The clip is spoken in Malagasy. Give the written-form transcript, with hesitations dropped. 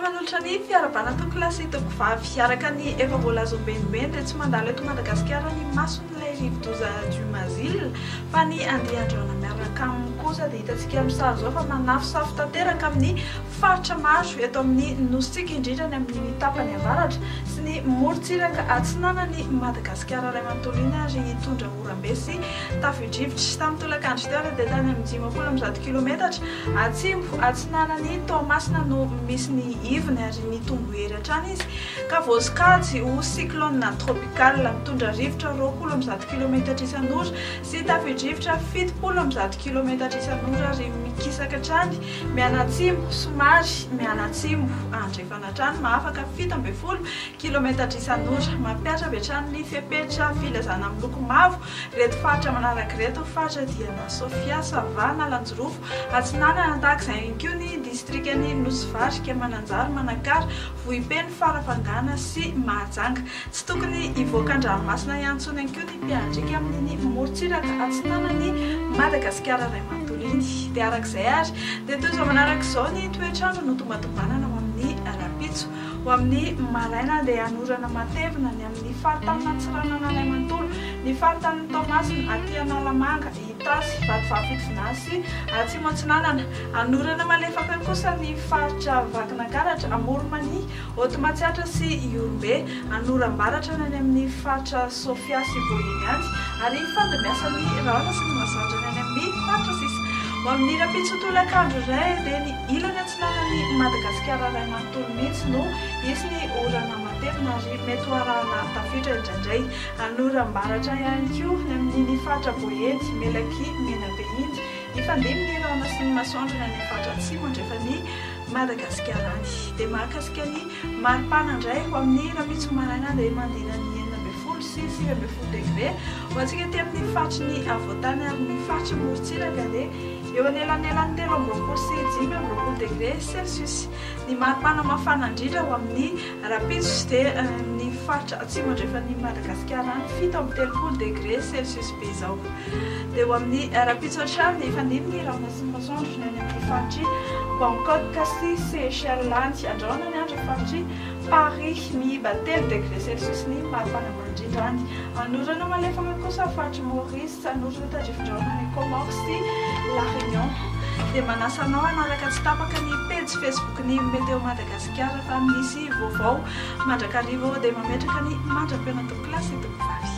manolotra ny fiarahabana tompokolahy sy tompokovavy. Araka ny efa voalaza ombenimbeny dia tsy mandalo eto Madagasikara ny mason'ilay rivodoza Dumazile fa ny andian-drahona miaraka aminy kosa dia hitantsika amin'ny sary izao fa manafosafo tanteraka amin'ny faritra maro eto amin'ny nosintsika indrindra ny amin'iny tapany avaratra sy ny morontsiraka atsinanan'i Madagasikara iray manontolo iny ary hitondra oram-be sy tafio-drivotra. Tamin'ny tolakandro teo ary dia tany amin'ny 150 kilometatra atsimo atsinanan'i Toamasina no misy ny ivony ary nitombo hery hatrany izy ka voasokajy ho cyclone tropical mitondra rivotra 120 kilometatra isan'ora sy tafio-drivotra 170 kilometatra isan'ora ary mikisaka hatrany mianatsimo somary mianatsimo andrefana hatrany mahafaka 17 kilometatra isan'ora. Mampihatra avy hatrany ny fepetra filazana miloko mavo ireto faritra manaraka ireto, faritra Diana, Sofia, Sava, Analanjirofo, Atsinanana, tahaka izay ihany koa ny distrikan'i Nosy Varika, Mananjary, Manakara, Vohipeno, Farafangana sy Mahajanga. Tsy tokony hivoaka an-dranomasina hiantsona ihany koa ny mpiandriaka amin'iny morontsiraka atsinanan'i Madagasikara iray manontolo iny. Dia araka izay ary dia toy izao manaraka izao ny toetr'andro no tombantombanana ho amin'ny rahampitso. Ho amin'ny maraina dia hanorana matevina ny amin'ny faritanin'Antsiranana iray manontolo, ny faritanin'i Toamasina, aty Analamanga, Itasy, Vatovavy Fitovinany sy Atsimo Atsinanana. Hanorana malefaka kosa ny faritra Vakinankaratra, Amoron'i-Mania, Haute Matsiatra sy Ihorombe, Anorambaratra ny any amin'ny faritra Sofia sy Boeny any, ary hifandimbiasan'ny rahona sy ny masoandro ny any amin'ny faritra sisa. Ho amin'ny rahampitso tolakandro indray dia ny ilany atsinanan'i Madagasikara iray manontolo mihitsy no hisy ny orana matevina ary mety ho arahana tafiotra indraindray. Anorambaratra ihany koa ny amin'iny faritra Boeny, Melaky, Menabe iny. Hifandimby ny rahona sy ny masoandro ny any amin'ny faritra atsimo andrefan'i Madagasikara any. Dia mahakasika ny maripana indray ho amin'ny rahampitso maraina dia mandina ny 16 sy 19 degre ho antsika aty amin'ny faritry ny afovoantany ary ny faritry ny morontsiraka dia eo anelanelan'ny 23 sy 25 degre celsius. Ny maripana mafana indrindra ho amin'ny rahampitso dia ny faritra atsimo andrefan'i Madagasikara any 37 degre celsius be izao. Dia ho amin'ny rahampitso hatrany hifandimby ny rahona sy ny masoandro ny any amin'ny faritr'i Bangkok sy Seychelles any. Andrahona ny andro faritr'i Paris, miiba 3 degre celsius ny maripana ambany indrindra any. Anorana malefaka kosa faritr'i Maurice, anorana tandrifin-drahona any Comores sy La Réunion. Dia manasa anao hanaraka tsy tapaka ny pejy Facebook-n'ny Météo Madagasikara fa misy vaovao mandrakariva ao. Dia mametraka ny mandra-pihaona tompokolahy sy tompokovavy.